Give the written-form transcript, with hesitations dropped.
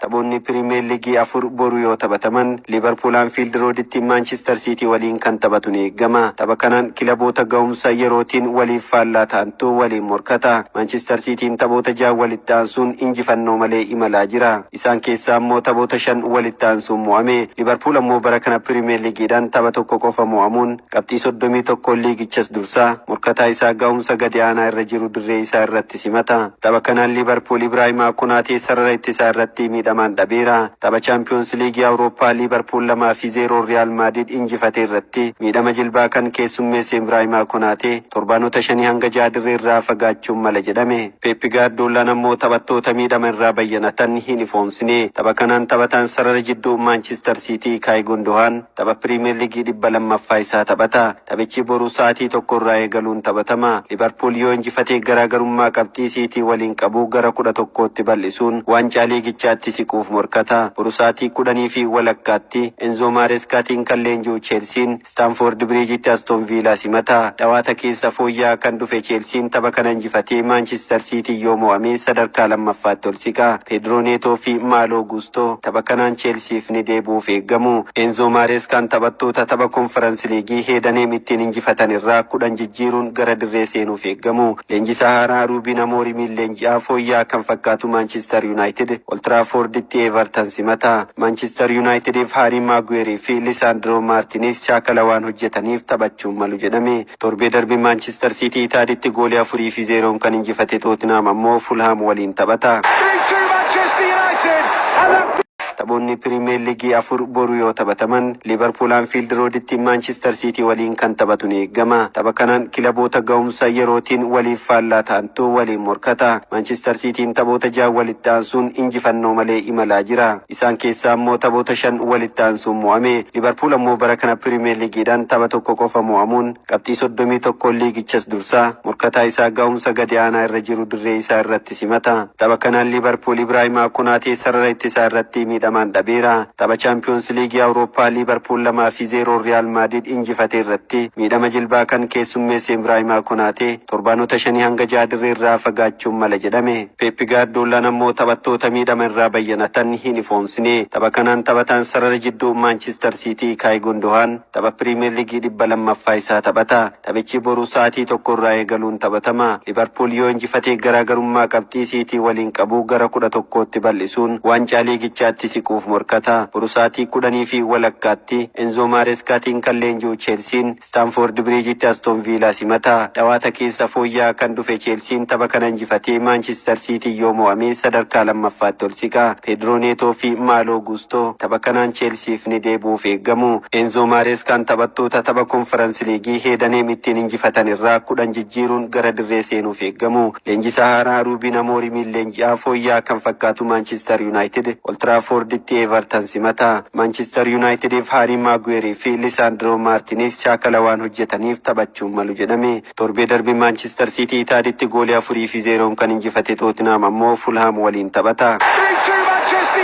Taphoonni Piriimeer Liigii afur boru yoo taphataman, Liivarpuul Anfiild Rooditti Maanchister Siitii waliin kan taphatu ni eegama. Tapha kanaan kilaboota ga'umsa yerootiin waliif faallaa ta'antu waliin morkata. Maanchister Siitiin taphoota ja'a walitti aansuun injifannoo malee imalaa jira. Isaan keessaa immoo taphoota shan walitti aansuun mo'ame. Liivarpuul ammoo bara kana Piriimeer Liigiidhaan tapha tokko qofa mo'amuun qabxii 31 liigichas dursaa, morkataa isaa ga'umsa gadi aanaa irra jiru dirree isaa irratti simata. Tapha kanaan Liivarpuul Ibraahimaa Konaatee sarara ittisaa irratti miidhamaan dhabeera. Tapha Chaampiyoons Liigii Awurooppaa Liivarpuul 2-0 Riyaal Maadrid injifate irratti miidhama jilbaa kan keessummeesse Ibraahimaa Konaatee torbaanota 5 hanga 6 dirree irraa fagaachuun mala jedhame. Peeppi Gaardoolaan ammoo taphattoota miidhama irraa bayyanatan hin ifoomsine. Tapha kanaan taphataan sarara jidduu Maanchister Siitii Kaayi Gondohaan tapha Piriimeer Liigii 200ffaa isaa taphata. Taphichi boru sa'aatii 1 irraa eegaluun taphatama. Liivarpuul yoo injifatee garaagarummaa qabxii Siitii waliin qabu gara 11tti bal'isuun waancaa liigichaatti siquuf morkata. Boru sa'aatii 10:30tti Enzo Maareskaatiin kan leenji'u Cheelsiin Staanfoord Biriijitti Aston Viilaa simata. Dhawaata keessa fooyya'aa kan dhufe Cheelsiin tapha kana injifatee Maanchister Siitii yoo mo'ame sadarkaa lammaffaatti ol siqa. Pedro Neetoo fi Maaloo Guustoo tapha kanaan Cheelsiif ni deebi'uuf eeggamu. Enzo Maareskaan taphattoota tapha Konferensi Liigii Heedaneem ittiin injifatan irraa 10 jijjiiruun gara dirree seenuuf eeggamu. Leenjisaa haaraa Ruubiin Amoorimiin leenji'aa fooyya'aa kan fakkaatu Maanchister Yuunaayitid Oltiraafoorditti Everton simata. Maanchister Yuunaayitidiif Haarii Maaguweerii fi Lisaandroo Maartinees shaakala waan hojjetaniif taphachuun malu jedhame. Torbee darbe Maanchister Siitii Itaaditti goolii 4-0n kan injifate Tootinhaam ammoo Fulhaam waliin taphata. 3-2 Manchester United. And that Taphoonni Piriimeer Liigii afur boru yoo taphataman, Liivarpuul Anfiild Rooditti Maanchister Siitii waliin kan taphatu ni eegama. Tapha kanaan kilaboota ga'umsa yerootiin waliif faallaa ta'antu waliin morkata. Maanchister Siitiin taphoota ja'a walitti aansuun injifannoo malee imalaa jira. Isaan keessaa immoo taphoota shan walitti aansuun mo'ame. Liivarpuul ammoo bara kana Piriimeer Liigiidhaan tapha tokko qofa mo'amuun qabxii 31 liigichas dursaa, morkataa isaa ga'umsa gadi aanaa irra jiru dirree isaa irratti simata. Tapha kanaan Liivarpuul Ibraahimaa Konaatee sarara ittisaa irratti miidhamaan dhabeera. Tapha Chaampiyoons Liigii Awurooppaa Liivarpuul 2-0 Riyaal Maadrid injifate irratti miidhama jilbaa kan keessummeesse Ibraahimaa Konaatee torbaanota 5 hanga 6 dirree irraa fagaachuun mala jedhame. Peeppi Gaardoolaan ammoo taphattoota miidhama irraa bayyanatan hin ifoomsine. Tapha kanaan taphataan sarara jidduu Maanchister Siitii Kaayi Gondohaan tapha Piriimeer Liigii 200ffaa isaa taphata. Taphichi boru sa'aatii 1 irraa eegaluun taphatama. Liivarpuul yoo injifatee garaagarummaa qabxii Siitii waliin qabu gara 11tti bal'isuun waancaa liigichaatti siquuf morkata. Boru sa'aatii 10:30tti Enzo Maareskaatiin kan leenji'u Cheelsiin Staanfoord Biriijitti Aston Viilaa simata. Dhawaata keessa fooyya'aa kan dhufe Cheelsiin tapha kana injifatee Maanchister Siitii yoo mo'ame sadarkaa lammaffaatti ol siqa. Pedro Neetoo fi Maaloo Guustoo tapha kanaan Cheelsiif ni deebi'uuf eeggamu. Enzo Maareskaan taphattoota tapha Konferensi Liigii Heedaneem ittiin injifatan irraa 10 jijjiiruun gara dirree seenuuf eeggamu. Leenjisaa haaraa Ruubiin Amoorimiin leenji'aa fooyya'aa kan fakkaatu Maanchister Yuunaayitid Oltiraafoorditti Everton simata. Maanchister Yuunaayitidiif Haarii Maaguweerii fi Lisaandroo Maartinees shaakala waan hojjetaniif taphachuun malu jedhame. Torbee darbe Maanchister Siitii Itaaditti goolii 4-0n kan injifate Tootinhaam ammoo Fulhaam waliin taphata. 3-2 Manchester